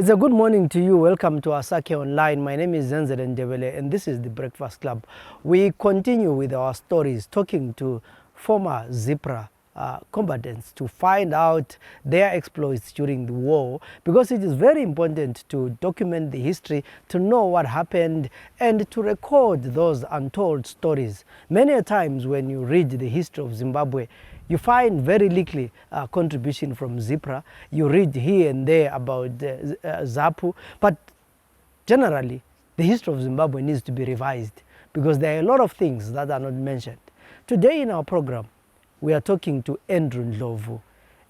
It's a good morning to you. Welcome to Asake Online. My name is Zenzele Ndebele and this is the Breakfast Club. We continue with our stories, talking to former ZPRA combatants to find out their exploits during the war, because it is very important to document the history, to know what happened and to record those untold stories. Many a times when you read the history of Zimbabwe, you find very little contribution from ZPRA. You read here and there about ZAPU, but generally the history of Zimbabwe needs to be revised because there are a lot of things that are not mentioned. Today in our program, we are talking to Andrew Ndlovu,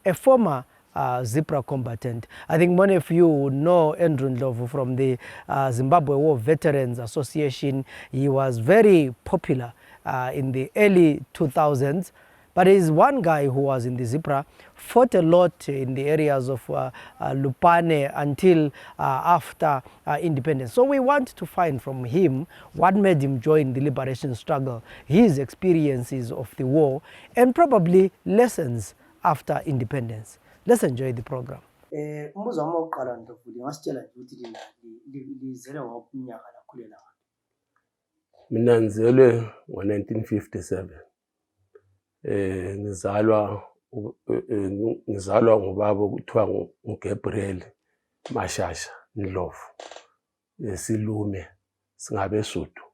a former ZPRA combatant. I think many of you would know Andrew Ndlovu from the Zimbabwe War Veterans Association. He was very popular in the early 2000s. But he's one guy who was in the ZPRA, fought a lot in the areas of Lupane until after independence. So we want to find from him what made him join the liberation struggle, his experiences of the war, and probably lessons after independence. Let's enjoy the program. Mina ngizelwe ngo-1957. Ngizalwa ngubaba okuthiwa nguGabriel Mashasha Ndlovu, silume singabeSuthu,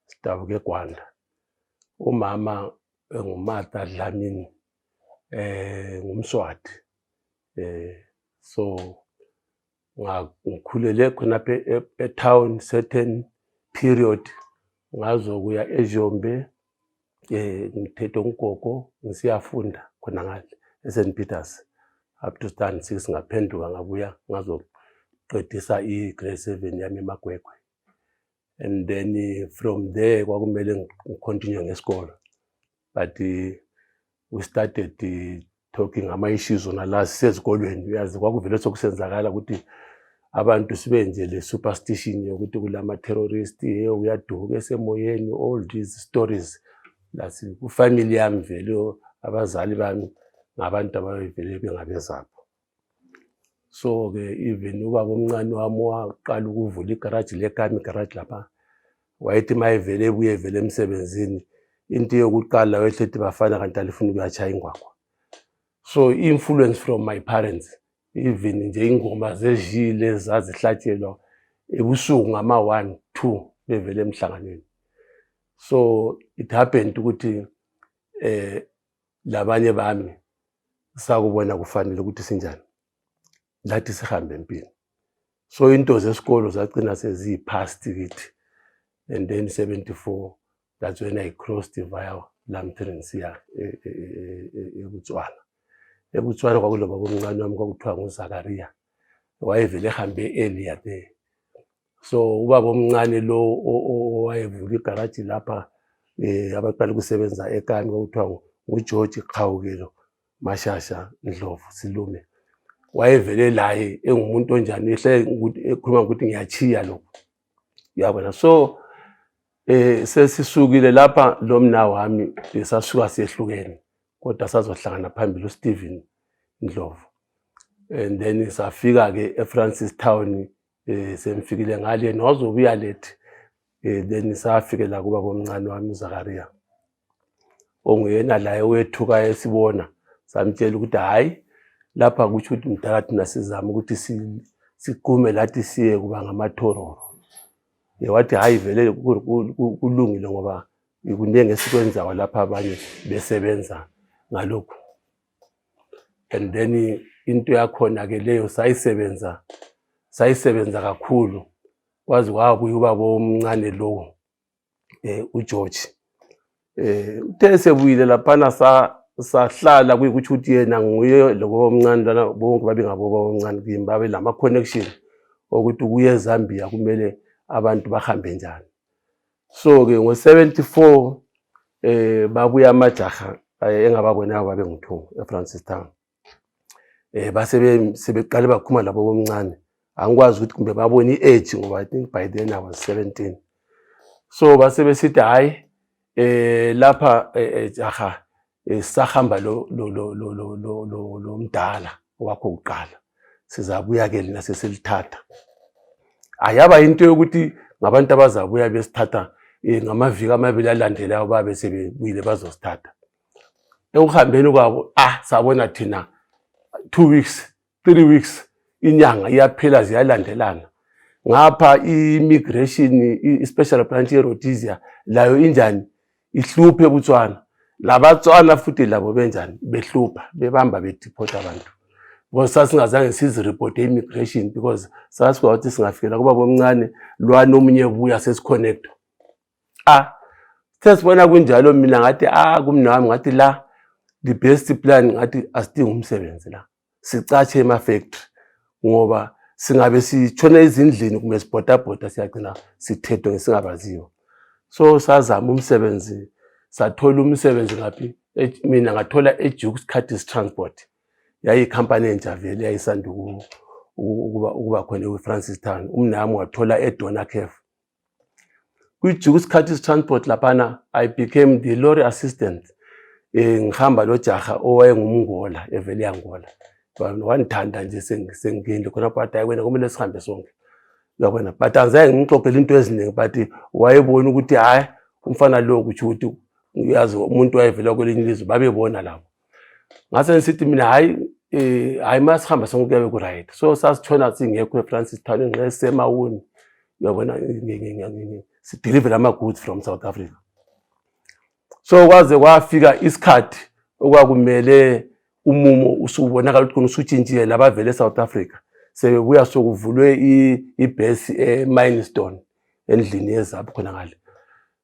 sidabuke eGwanda. Umama ngumata Dlamini, ngumSwati. So ngikhulele khonapha e-town certain period, ngazokuya eJombe, ngithethe ugogo ngisiyafunda khona ngale eSt Peters up to stand 6, ngaphenduka ngabuya ngazoqedisa i-grade 7 yami eMagwegwe. And then from there kwakumele ngicontinue ngesikolo, but we started talking ama-issues onala sisezikolweni. Uyazi kwakuvele sokusenzakala ukuthi abantu sibe nje le superstition yokuthi kulama-terrorist uyaduka esemoyeni, all these stories. Lasi kufamily yami vele abazali bami ngabantu abavele bengabezapho. So ke even ubaba omncane wami waqala ukuvula igarage lekami, igarage lapha, wayethi mayevele ebuye vele emsebenzini into yokuqala wayehlethi bafana kanti alifuna ukuyachaya ingwaqwa. So influence from my parents, even nje ingoma zejile zazihlatshelwa ebusuku ngama 1-2 bevele emhlanganweni. So it happened ukuthi labanye bami sakubona kufanele ukuthi sinjani lathi sihambe empini. So into zesikolo zagcina sezipast kithi, and then 74, that's when I crossed via Lamtrin siya eBotswana. eBotswana kwakuloba bomncane wami kwakuthiwa nguZakaria, wayevele ehambe earlier there. So ubaba omncane lo owayevula igarage lapha abaqala ukusebenza ekami kwakuthiwa nguGeorge Khawukelo Mashasha Ndlovu silume. Wayevele laye engumuntu onjani, ekhuluma ukuthi ngiyachiya lokho. Yabona, so sesisukile lapha lo mna wami sasuka siyehlukene, kodwa sazohlangana phambili uSteven Ndlovu. And then safika ke eFrancis Town, semfikile ngale nozobuya late. Then safike la kuba bomncane wami uZakaria, onguyena la wethuka esibona, samtshela ukuthi hayi lapha kuthi mdala thina sizama ukuthi siqume lathi siye kuba ngamathororo. Wathi hayi vele kulungile ngoba ikunenge sikwenzayo lapha abanye besebenza ngalokho. And then into yakhona ke leyo sayisebenza kakhulu, kwazi kwabuya ubaba omncane lo uGeorge. Uthe sebuyile laphana sahlala kuyikuthi uthi yena nguye lo omncane lana, bonke babengabo omncane kimi babe lama connection ukuthi kuye eZambia kumele abantu bahambe njani. So ke ngo-74 babuya amajaha engababona babe nguthu eFrancis Town. Base sebeqale bakhuma labo bomncane, angikwazi ukuthi kumbe babona i-age ngoba I think by then I was 17. So base besithi hayi lapha jaha sahamba lo mdala wakho uqala, sizabuya ke lina sesilithatha. Ayaba into yokuthi ngabantu abazabuya besithatha ngamaviki amabili alandelayo babe sebebuyile bazosithatha. Ekuhambeni kwabo sabona thina 2 weeks 3 weeks inyanga iyaphela ziyalandelana. Ngapha immigration special branch eRhodesia layo injani ihluphe eBotswana. Labatswana futhi labo benjani behlupha bebamba bedeport abantu. Because sasingazange sizireport immigration because sasikwa ukuthi singafikela kuba bomncane lwana omunye buya sesiconnect. Sesibona kunjalo mina ngathi kumnami ngathi la the best plan ngathi asidinga umsebenzi la. Sicatshe ema factory ngoba singabe sitshona ezindlini kumbe sibhoda siyagcina sithethwe ngesingabaziyo. So sazama umsebenzi, sathola umsebenzi ngaphi mina ngathola eJukes Curtis Transport. Yayi company entsha vele yayisandu ukuba khona eFrancistown. Umnami wathola eDona Cafe. KwiJukes Curtis Transport laphana I became the lorry assistant. Ngihamba lo jaha owayengumngola evele yangola. Wanithanda nje sengingile khona but ayikwena kumele sihambe sonke. Uyabona but angaze ngixoxele into eziningi but wayebona ukuthi hayi umfana lo kuthi ukuthi uyazi umuntu wayevela kwelinye ilizwe babebona lapho. Ngase ngisithi mina hayi masihamba sonke kuyabe ku right. So sasitshona singekho eFrancistown ngesemawuni. Uyabona sideliver ama goods from South Africa. So kwaze kwafika isikhathi okwakumele umumo usubonakala ukuthi usutshintshile labavele eSouth Africa. Sebebuya sokuvulwe ibase eMinestone endlini yezapho khona ngale.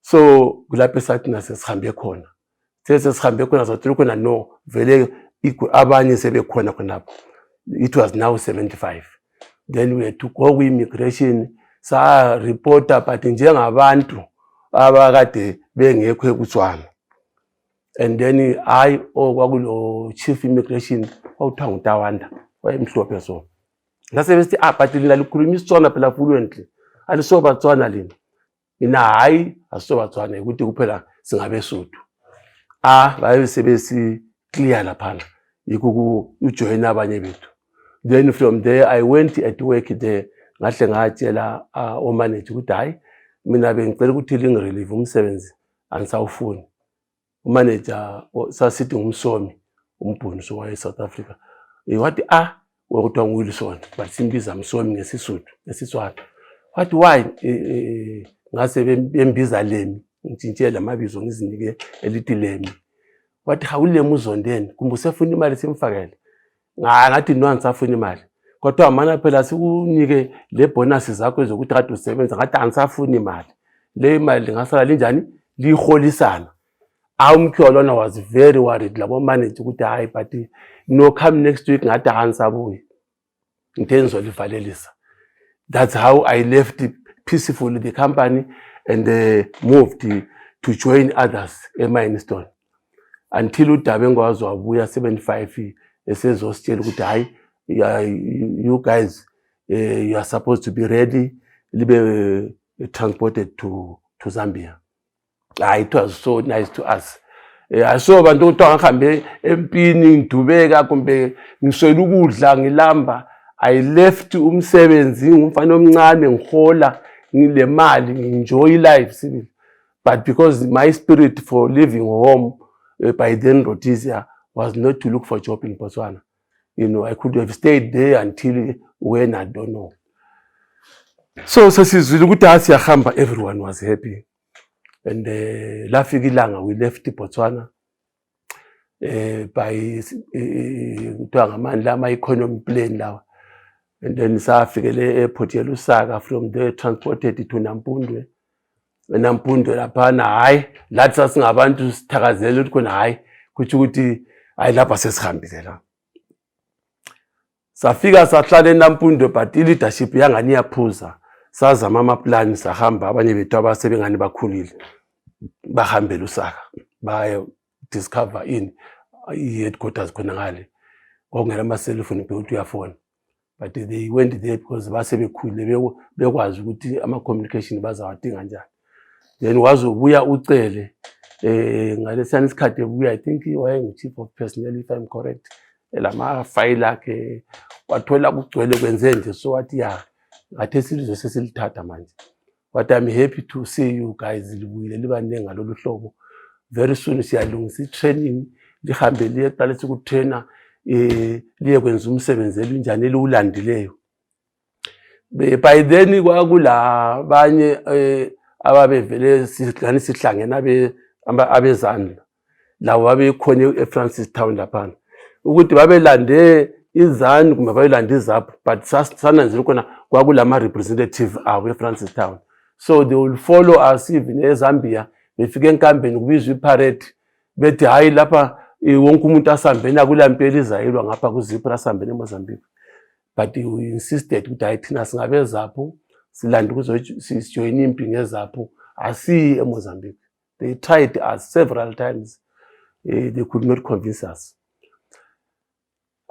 So kulapho esathi nasesihambe khona. Sesihambe khona sathi khona no vele abanye sebekhona khonapho. It was now 75. Then we had to go with immigration sa reporter but njengabantu abakade bengekho eBotswana. And then kwakulo chief immigration kwakuthiwa nguTawanda wayemhlophe so. Ngase besithi but lina likhuluma isiTswana phela fluently. Alisobatswana lina. Mina hayi asisobatswana ukuthi kuphela singabeSuthu. Baye sebesi clear laphana. Yikuku ujoin abanye bethu. Then from there I went at work there. Ngahle ngatshela omanager ukuthi hayi mina bengicela ukuthi lingirelieve umsebenzi anisawufuni. Manager sasithi ngumsomi umbhunu so waye South Africa. Wathi wakuthiwa nguWilson but simbiza msomi ngesiswati. Wathi why ngase bembiza Lemi ngitshintshele lamabizo ngizinike elithi Lemi. Wathi hawulemi uzondeni kumbe usefuna imali simfakele. Ngathi no anisafuna imali. Kodwa mana phela sikunike le bonus zakho ezokuthi kade usebenza ngathi anisafuna imali. Le imali ngasala linjani liholisana. Umkholwana was very worried labo manager ukuthi hayi but no come next week ngathi ansabuyi. Ngithenzo livalelisa. That's how I left peacefully the company and moved to join others eMinestone. Until uDabe ngwazo wabuya 75 esezositshela ukuthi hayi you guys you are supposed to be ready libe transported to Zambia. It was so nice to us. I saw abantu ukuthi angihambe empini ngidubeka kumbe ngiswela ukudla ngilamba. I left umsebenzi ngumfana omncane ngihola ngile mali ngi-enjoy life sibili. But because my spirit for living home by then Rhodesia was not to look for a job in Botswana. You know, I could have stayed there until when I don't know. So sesizwile ukuthi asiyahamba everyone was happy. And lafika ilanga we left Botswana by kuthiwa ngamandla ama-economy plane lawa. And then safikele airport yeLusaka. From there transported to Nampundwe. Nampundwe laphana hayi lathi sasingabantu sithakazela ukuthi khona hayi kuthi ukuthi hayi lapha sesihambile la. Safika sahlala eNampundwe but leadership yangani yaphuza. Sazama ama-plan sahamba abanye bethu abasebengani bakhulile. Bahambela uSaka baye discover headquarters khona ngale. Kwakungela ama-cellphone ukuthi uyafona. But they went there because basebekhulile bekwazi ukuthi ama-communication bazawadinga njani. Then wazobuya ucele ngalesiyana isikhathi ebuya I think wayengu chief of personnel if I'm correct. Lama file akhe wathola kugcwele kwenze nje, so wathi ya ngathi silizwe sesilithatha manje. But I'm happy to see you guys libuyile libanenge ngalolu hlobo. Very soon siyalungisa i-training lihambe liyeqalisa ukutrainer liye kwenza umsebenzi elinjani eliwulandileyo. By then kwakula banye ababevele sihlangene abezandla lawo babekhona eFrancistown lapha ukuthi babelande izani kumbe babelande izapho, but sananzela khona kwakulama representative abo eFrancistown, so they will follow us even eZambia. Befike enkambeni kubizwa iparade bethi hayi lapha wonke umuntu asambena kulampeli izayilwa ngapha ku ZPRA asambene eMozambique. But we insisted ukuthi hayi thina singabezapho silanda ukuzojoin impi ngezapho asi eMozambique. They tried us several times. They could not convince us.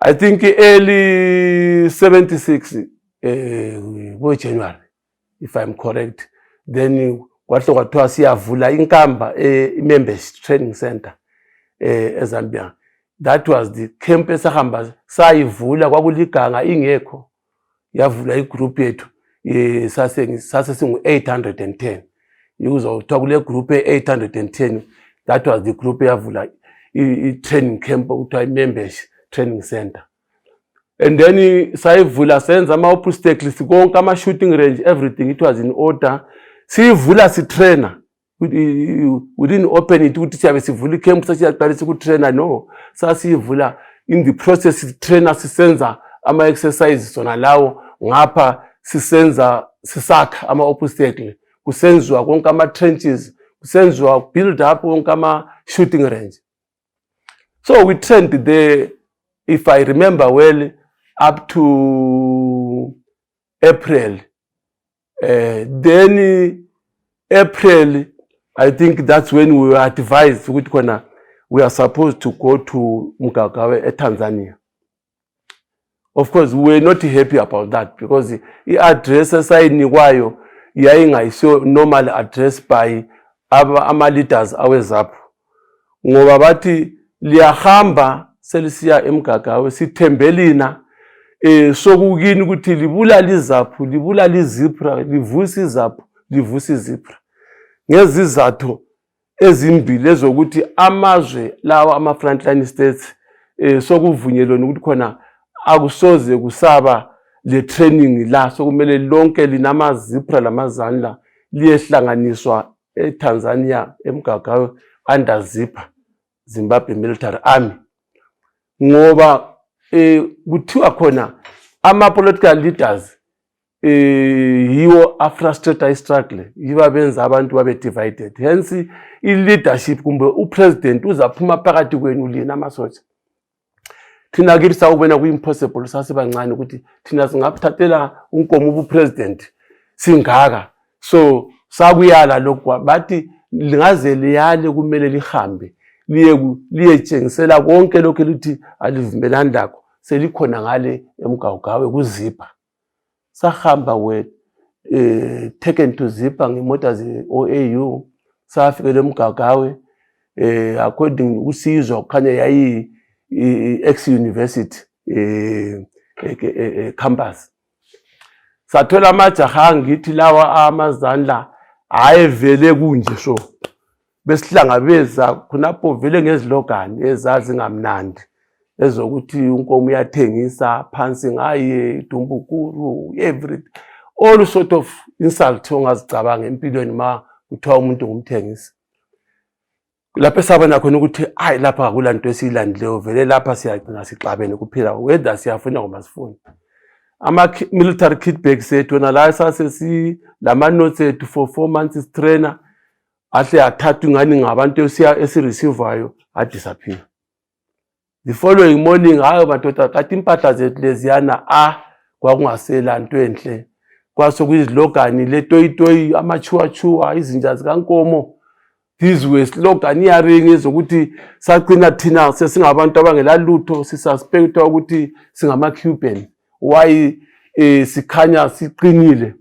I think early 76 January, if I'm correct, then kwathiwa siyavula inkamba members training center eZambia. That was the camp esahamba sayivula kwakuliganga ingekho, yavula igroup yethu sase singu 810. Uzothola kule group 810, that was the group yavula i-training camp okuthiwa members training center. And then sayivula senza ama-obstacles konke ama-shooting range, everything, it was in order. Siyivula sitrainer, we didn't open it ukuthi siyabe sivula i-camp sasiyaqalisa ukutrainer, no. Sasiyivula in the process trainer sisenza ama-exercises sona lawo ngapha sisenza sisakha ama-obstacle, kusenzwa konke ama-trenches, kusenzwa build up konke ama-shooting range. So we trained there, if I remember well, up to April. Then April, I think that's when we were advised we are supposed to go to Mkagawe, Tanzania. Of course, we were not happy about that because the address asayiniwayo yayingayiso normal address by ama leaders awezapho. Ngoba bathi liyahamba selisiya eMgagawe sithembelina sokukini ukuthi libulala izapho, libulala iZPRA, livusa izapho, livusa iZPRA. Ngezizathu ezimbili ezokuthi amazwe lawa ama frontline states sokuvunyelwa ukuthi khona akusoze kusaba le training la, sokumele lonke linama ZPRA lamazandla liyehlanganiswa eTanzania eMgagawe under ZIPA, Zimbabwe Military Army. Ngoba kuthiwa khona ama political leaders yiwo afrustrate struggle, yiba benza abantu babe divided. Hence i-leadership kumbe upresident uzaphuma phakathi kwenu lina amasotsha. Thina kithi sawubona ku-impossible sasebancane ukuthi thina singaphathatela unkomo ubupresident singaka. So sakuyala lokho bathi lingaze liyale kumele lihambe liyetshengisela konke lokho elithi alivumelani lakho selikhona ngale eMgagawe kuZIPA. Sahamba we taken to ZIPA ngemota ze-OAU, safikele eMgagawe according usizwa kukhanya yayi ex-university campus. Sathola amajaha ngithi lawa amazandla ayevele kunje so besihlangabeza khonapho vele ngezilogani ezazi ngamnandi ezokuthi unkomo uyathengisa phansi ngaye Dumbukuru, everything, all sort of insult ongazicabanga empilweni ma kuthiwa umuntu ngumthengisi. Lapho sabona khona ukuthi hayi lapha akulanto esiyilandileyo, vele lapha siyagcina sixabene kuphela whether siyafuna ngoba sifuna. Ama military kit bags ethu la sasesi lama notes ethu for 4 months trainer ahle athathu ngani ngabantu esireceivayo disappear. The following morning hayo madoda kathi impahla zethu leziyana kwakungasela into enhle, kwasokuyizilogani le toyi amachuwa izinja zikankomo. These were slogan earring ezokuthi saqina thina sesingabantu abangela lutho sisuspecta ukuthi singama Cuban. Why sikhanya siqinile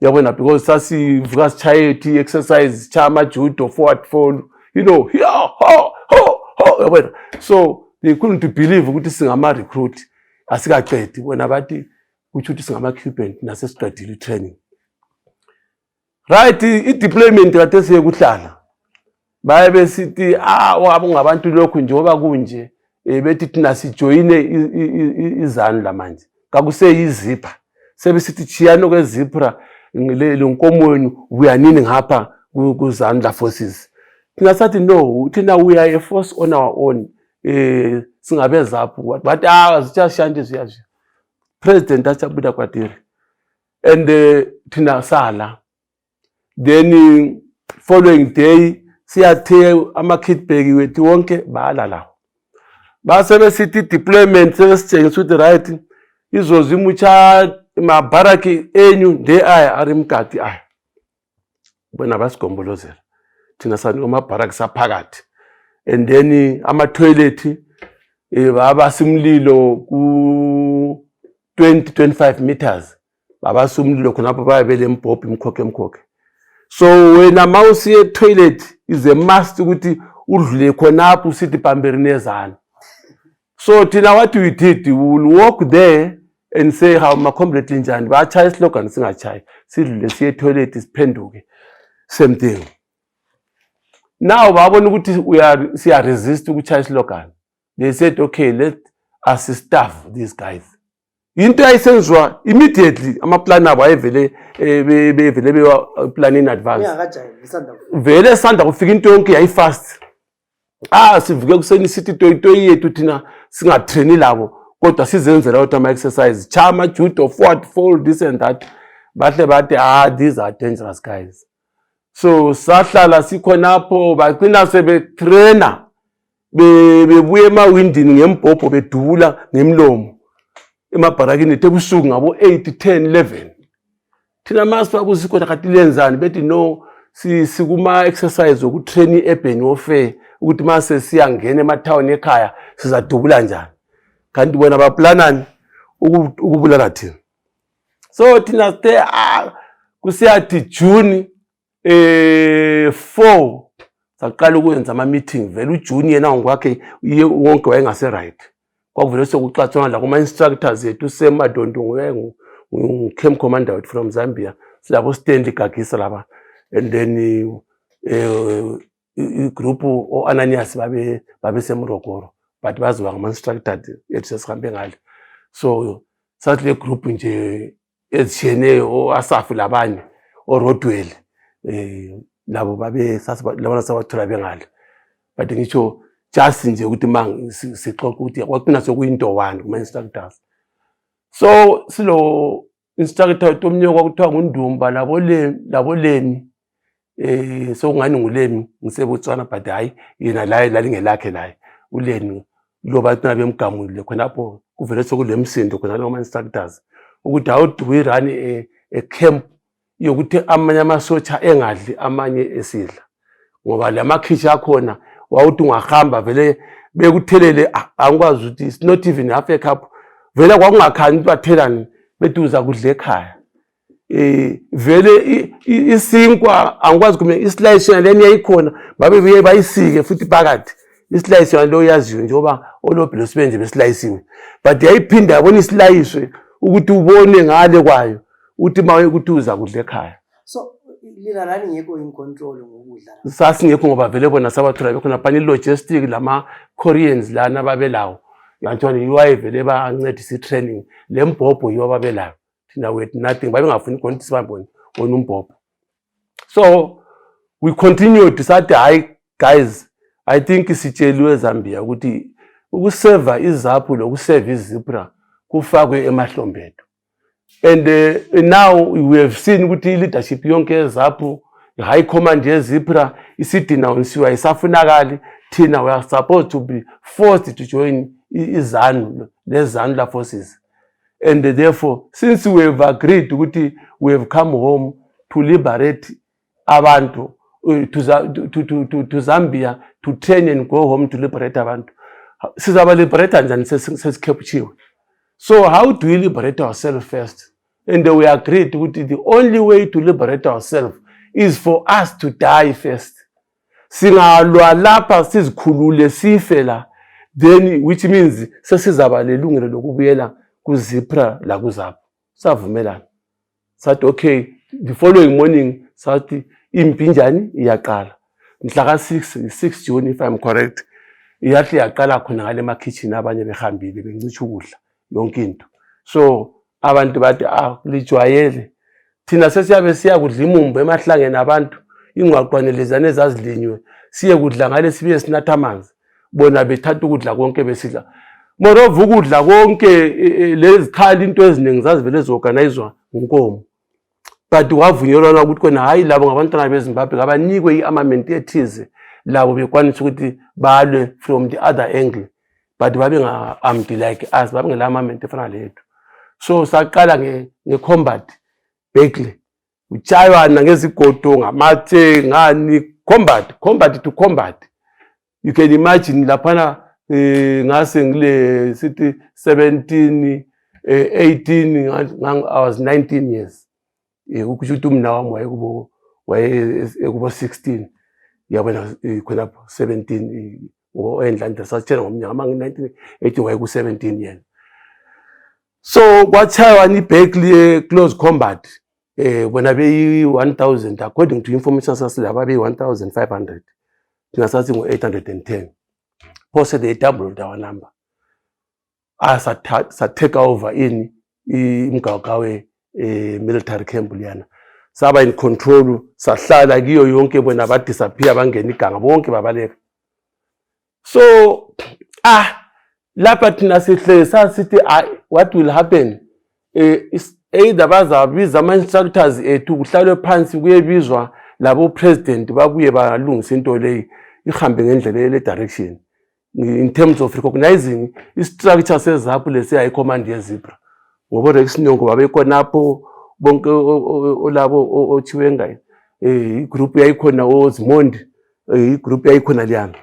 yabona, because sasivuka sichayethi exercise chama judo forward fold, you know, ho yabona. So they couldn't believe ukuthi singama recruit. asikaqedi bona bathi kuthi uthi singama-occupant nasesiqedile i-training. Right, i-deployment kade siye kuhlala baye besithi ngabantu lokhu njengoba kunje bethi thina sijoyine izandla manje kakuseyiZipra sebesithi chiyano kweZipra lenkomweni buyanini ngapha kuzandla forces. Thina sathi no, thina we are a force on our own. Singabe ZAPU but zitshashanje ziyaje president achabuda kwatiri and thina sala. Then following day siyathe ama-kitbag wethu wonke bala lawo base besithi deployment sebesitshengisa ukuthi right izozimutsha mabaraki enyu nde aya arimkati aya bona basigombolozela thina sani amabaraki saphakathi and then ama-toilet babasimlilo ku 20-25 meters babasumlilo khonapho bayabele mbhobhi imkhokhe. So when a mouse here toilet is a must ukuthi udlule khonapho usithi phambili nezana. So thina what we did, we will walk there and say how ma comrade njani bachaya slogan singachayi sidlule siye toilet siphenduke same thing. Now babona ukuthi siya resist ukuchaya slogan. They said okay, let us staff these guys. Into ayisenziwa immediately ama-plan abo ayevele plan in advance. Vele sanda kufika into yonke yayifast. Sivuke kuseni sithi toyi yethu thina singatraini labo kodwa sizenzela out ama-exercise. Chama, judo, forward, fold, this and that. Bahle bathi these are dangerous guys. So sahlala sikhonapho baqina sebetraina bebuye emawindini ngembhobho bedubula ngemlomo. Emabharakini tebusuku ngabo 8, 10, 11. Thina masifa kuzikhona kati lenzani bethi no sikuma exercise ukutrain i-urban warfare ukuthi mase siyangena emathawuni ekhaya sizadubula njani. Kanti bona baplanani ukubulala thina. So thina stay kusiyathi June 4 saqala ukwenza ama-meeting vele uJune yena ngokwakhe wonke wayengase right. Kwakuvele sokuxathwa la kuma instructors yethu semadondongwe camp commander from Zambia silabo Stanley Gagisa laba and then group Ananias babe semrokoro but baziwa ngama instructor yethu sesihambe ngalo. So sathi le group nje ezishene asafu labanye oRodwell labo babe labona sabathola bengalo but ngisho just nje ukuthi mang sixoxa ukuthi kwaqina sokuyinto one kuma instructors. So silo instructor tomnyoko kuthiwa nguNdumba laboleni so ngani ngulemi ngisebutswana but hayi yena la lingelakhe la uleni lo bathina bemgamule khonapho kuvele sokulemsindo khona lo ma instructors ukuthi how do we run a camp yokuthi amanye amasotsha engadli amanye esidla ngoba lamakhishi akhona wawuthi ungahamba vele bekuthelele angikwazi ukuthi it's not even half a cup vele kwakungakhanyi bathelani beduza kudla ekhaya vele isinkwa angikwazi kume islice leni yayikhona babe bayisike futhi phakathi islice lo yaziyo njoba olobhelo sibenje beslice but yayiphinda yabona islice ukuthi ubone ngale kwayo uthi mawe ukuthi uza kudla ekhaya. So lina lani ngekho in control ngokudla sasingekho ngoba vele bona sabathola bekhona pani logistic lama Koreans lana babelawo yantoni yiwaye vele bancedisa i-training lembhobho yiwa babelawo thina with nothing babengafuni konke sibambone wona umbhobho. So we continued to say hi guys, I think sitsheliwe eZambia ukuthi ukuserva iZAPU lokuserva iZipra kufakwe emahlombedo. And now we have seen ukuthi leadership yonke eZAPU, high command yeZipra isidenouncewa isafunakali thina we are supposed to be forced to join izanu lezanula forces. And therefore since we have agreed ukuthi we have come home to liberate abantu to Zambia to train and go home to liberate abantu sizaba liberate njani sesikepchiwe. So how do we liberate ourselves first? And we agreed that the only way to liberate ourselves is for us to die first. Singalwa lapha sizikhulule sifela, then which means sesizaba lelungelo lokubuyela ku ZPRA la kuzapho savumelana sathi okay the following morning sathi impi njani iyaqala mhla ka 6 June if I'm correct iyathi yaqala khona ngale ma kitchen abanye behambile bencicha ukudla yonke into so abantu bathi lijwayele thina sesiyabe siya kudla imumbu emahlangeni abantu ingwaqwanelezane ezazilinywe siye kudla ngale sibe sinatha amanzi bona bethatha ukudla konke besidla moreover ukudla konke lezikhali into eziningi zazivele zorganizwa unkomo but wavunyelwana ukuthi kona hayi labo ngabantwana beZimbabwe abanikwe iarmament ethize labo bekwanisa ukuthi balwe from the other angle but babe nga-armed like us babe ngela armament efana lethu so saqala nge-combat bekle uchaywana ngezigodo ngamathe ngani combat to combat you can imagine laphana ngase ngile sithi 17 18 I was 19 years ukusho ukuthi umna wami wayekubo 16 yabona khona 17 ngoendlanda sasitshela ngomnyaka manje 1918 wayeku 17 yena so kwachaywana ibekle close combat bona beyi 1000 according to information sasilaba beyi 1500 thina sathi ngo 810 pose they doubled our number sa take over in imgawgawe military camp liyana saba in control sahlala kiyo yonke bona ba disappear bangena iganga bonke babaleka so lapha thina sihle sasithi what will happen either bazabiza ama instructors ethu kuhlalwe phansi kuyebizwa labo president babuye balungisa into leyi ihambe ngendlela le direction in terms of recognizing istructure seZAPU lesiya command ye ZPRA ngoba Rex Nyongo babekhonapho bonke olabo ochiwenga igroup yayikhona oZimondi igroup yayikhona liyana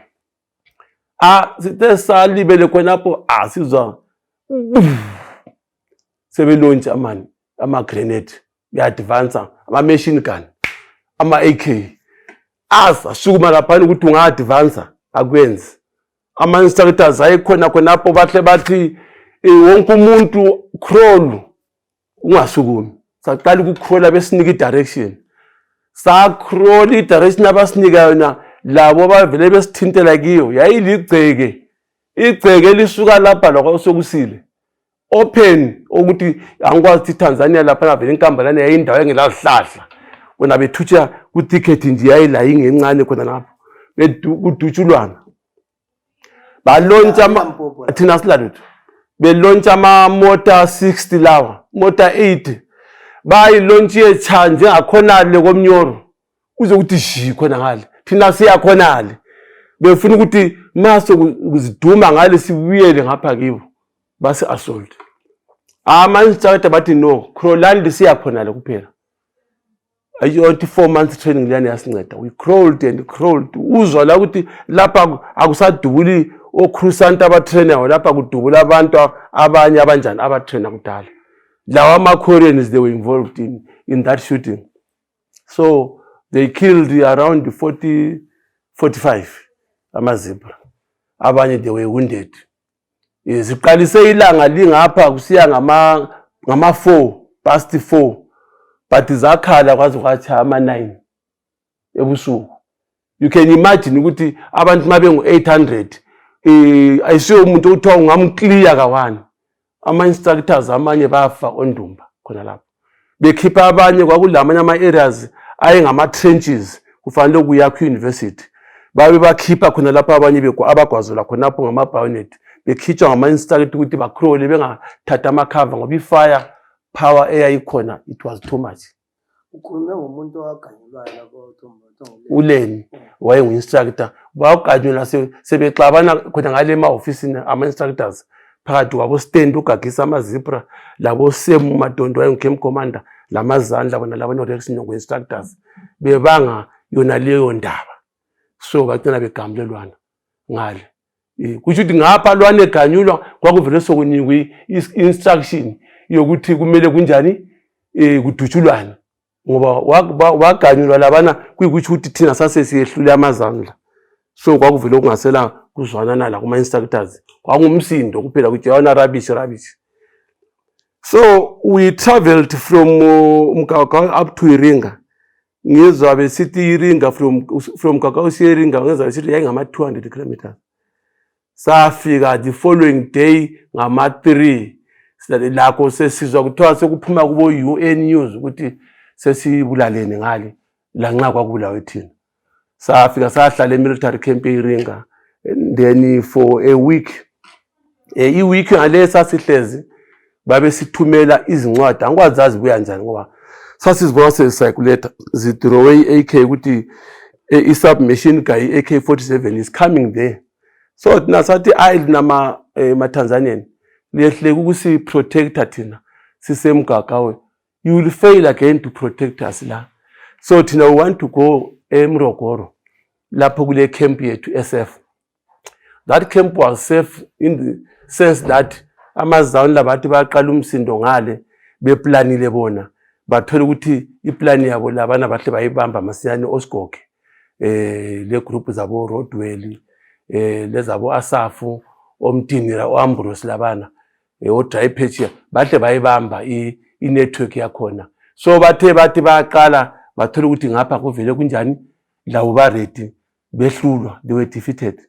sithe salibele khonapho sizwa sebelontsha ama grenade ya-advance ama machine gun ama AK asukuma lapha ukuthi unga-advance akwenzi ama instructors ayikhona khonapho bahle bathi wonke umuntu crawl ungasukumi saqala ukucrawla besinika i-direction sa-crawl i-direction abasinika yona labo bavele besithintela kiyo yayiligceke igceke lisuka lapha lokho sokusile open ukuthi angikwazi ukuthi Tanzania lapha navele inkambalane yayindawo engelahlahla bona bethutsha ku-ticket nje yayila ingencane khona lapho bedutshulwana balontsha thina silalutho belontsha ama-mota 60 lawa mota 80 bayilontshie cha njengakhonale komnyoro kuze ukuthi shi khona ngale thina siyakhonale befuna ukuthi maso kuziduma ngale sibuyele ngapha kibo base assault ama-instructor bathi no crawlani siyakhonale kuphela ayothi 4 months training liyana yasinceda we crawled and crawled uzwa la ukuthi lapha akusadubuli ocrusanta abatrainer lapha kudubula abantu abanye abanjani abatrainer kudala lawa ama-Koreans they were involved in that shooting so they killed around 45 ama-ZPRA abanye they were wounded ziqalise ilanga lingapha kusiya ngama 4 past 4 but zakhala kwaze kwacha ama 9 ebusuku you can imagine ukuthi abantu mabengu 800 ayisiyo umuntu uthiwa ungamclear kawani ama instructors amanye bafa ondumba khona lapho bekhipha abanye kwakulamanye ama areas ayengama trenches kufanele kuyakho university babe bakhipha khona lapho abanye abagwazela khonapho ngama bayonet bekhitshwa ngama instructor ukuthi bacrawl bengathatha ama cover ngoba ifire power eyayikhona it was too much. Ukhulume ngomuntu owaganyulwayo lapho uLeni wayengu instructor baganyula sebexabana khona ngale ema-ofisini ama-instructors phakathi kwabo stand ugagisa ama-ZPRA labo Semu Madondo wayengu camp commander lamazandla bona labo no-Rex Nyongo instructors bebanga yona leyo ndaba so bagcina begamlelwana ngale kusho ukuthi ngapha lwane eganyulwa kwakuvele sokunikwe instruction yokuthi kumele kunjani kudutshulwane ngoba waganyulwa labana kuyikuthi thina sase siyehlule amazandla so kwakuvele kungasela kuzwanana la kuma instructors kwangumsindo kuphela kuthi yona rubbish. So we traveled from Mkaka up to Iringa. Ngizwa besithi Iringa from Kakao siya Iringa ngizwa besithi yayingama 200 kilometers. Safika the following day ngama 3 lakho sesizwa kuthiwa sekuphuma kubo UN news ukuthi sesibulalene ngale la nxa kwakubulawe thina. Safika sahlala e-military camp eIringa, and then for a week i-week ngale sasihlezi babe sithumela izincwadi angikwazazi buya njani ngoba sasizibona sesicirculate zithrow AK ukuthi i-submachine guy AK-47 is coming there. So thina sathi nama Tanzanian liyehle ukuthi protector thina sisemgagawe, you will fail again to protect us la. So thina we want to go eMrogoro lapho kule camp yethu SF. That camp was safe in the sense that amazawuni labantu baqala umsindo ngale beplanile bona bathola ukuthi iplan yabo labana bahle bayibamba masiyane Osgoge le group zabo Rodwell lezabo Asafu omtinira oAmbrose labana o-dry patch bahle bayibamba i-network yakhona. So bathi baqala bathola ukuthi ngapha kuvele kunjani lawo ba ready behlulwa, they were defeated,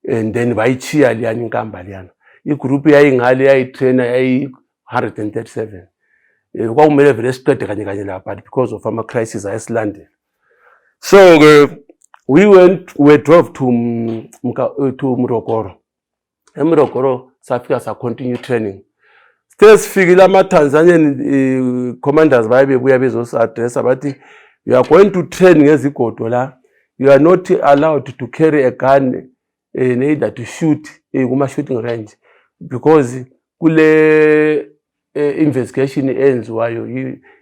and then bayichiya liyani inkamba liyana igroup yayingale yayitrainer yayi 137 kwakumele vele siqede kanye lapha because of ama crisis ayesilande. So we drove to Mrogoro. eMrogoro safika sa continue training. Sifikile ama Tanzanian commanders bayebuya bezo address abathi you are going to train ngezigodo la, you are not allowed to carry a gun neither to shoot kuma shooting range because kule investigation enziwayo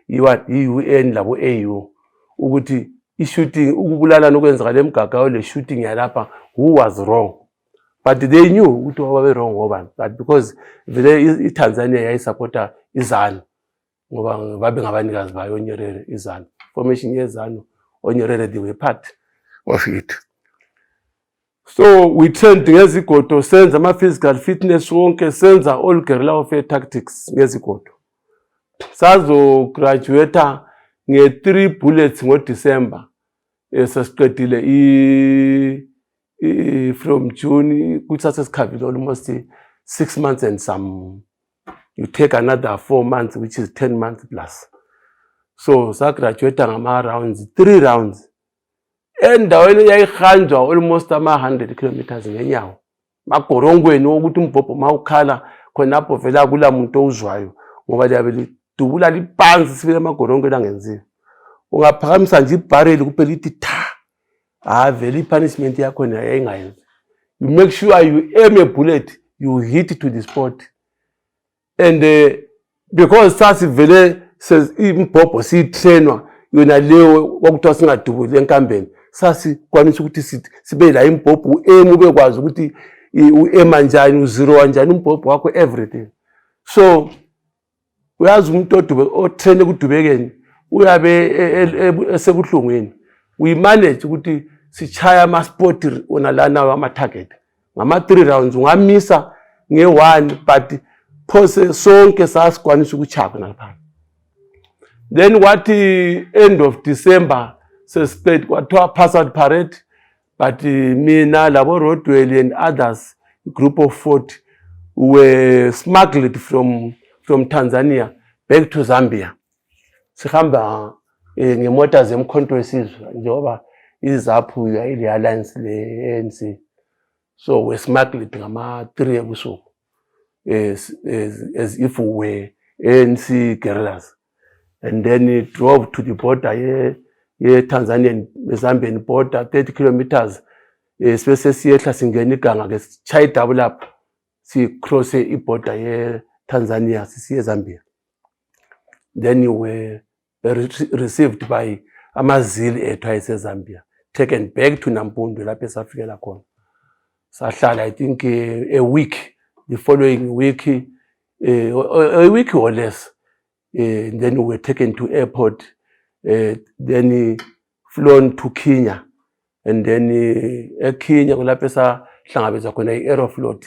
yi-UN labo AU ukuthi i-shooting ukubulala nokwenzeka lemgagayo le shooting yalapha who was wrong, but they knew ukuthi wabe wrong ngoba but because vele iTanzania yayisupporta iZanu ngoba babe ngabanikazi bayo Onyerere iZanu formation yeZanu Onyerere they were part of it. So we trained ngezigodo, senza ama physical fitness wonke, senza all guerrilla warfare tactics ngezigodo. Sazo graduate nge 3 bullets ngo December. Sasiqedile from June kuthatha isikhathi almost 6 months and some. You take another 4 months which is 10 months plus. So sa graduate ngama rounds 3 rounds. Endaweni yayihanjwa almost ama 100 kilometers ngenyawo. Magorongweni ukuthi umbhobho mawukhala khonapho vela kula muntu ozwayo ngoba liyabe lidubula lipansi sibele amagorongweni angenziwe. Ungaphakamisa nje ibarrel kuphela ithi tha. Vele ipunishment yakho yayingayenzi. You make sure you aim a bullet, you hit to the spot. And because sasi vele says imbhobho sitrainwa yona leyo wakuthiwa singadubuli enkambeni. Sasi kwanisa ukuthi sibe la imbhobho ube kwazi ukuthi uema njani uzero kanjani umbhobho wakho everything. So uyazi umuntu otrain kudubekeni uyabe esebuhlungweni. We manage ukuthi sichaya ama sport ona lana ama target ngama 3 rounds ungamisa nge1 but phose sonke sasikwanisa ukuchaka lapha. Then what end of December suspect kwathiwa pass out parade, but mina labo Rodwell and others, a group of 40 were smuggled from Tanzania back to Zambia. Sihamba ngemota zemkhonto wesizwe njengoba izaphu ile alliance le ANC. So we smuggled ngama 3 ebusuku as if we were ANC guerrillas. And then he drove to the border Tanzanian Zambian border 30 kilometers. Especially siyehla singena iganga ke chai double up si cross border Tanzania sisiye Zambia. Then you were received by amazili ethu ayese Zambia, taken back to Nampundu lapho esafikela khona. Sahlala I think a week, the following week a week or less. Then we were taken to airport, then flown to Kenya, and then Kenya kulapho hlangabeza khona i-Aeroflot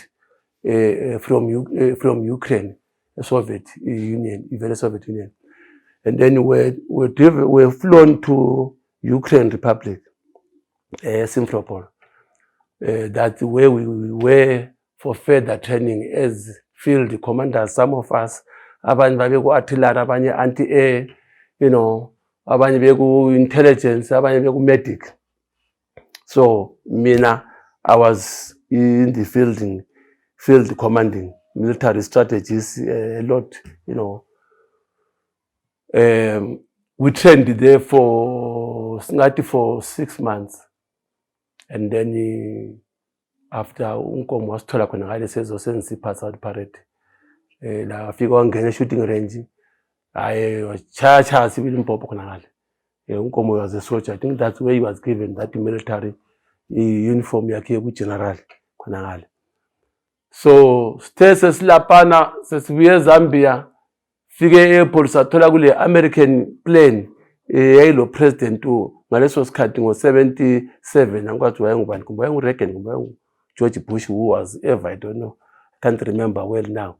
from Ukraine, Soviet Union, very Soviet Union. And then we're flown to Ukraine Republic, Simferopol. That's where we were for further training as field commanders. Some of us, abanye babeku artillery, abanye anti-air, you know, abanye beku intelligence, abanye beku medic. So mina, I was in the field commanding, military strategies, a lot, you know. We trained there for 6 months. And then after unkomo wasithola khona ngale sezo sensi pass out parade, la afika wangena shooting range, hayi wachacha sibili impopho khona ngale. Unkomo was a soldier. I think that's where he was given that military uniform yakhe ku general khona ngale. So stay sesilapana sesibuye Zambia, fike airport sathola kule American plane yayilo president ngaleso sikhathi ngo-77 angikwazi wayengubani, kumbe wayenguReagan, kumbe wayenguGeorge Bush, who was ever, I don't know, can't remember well now.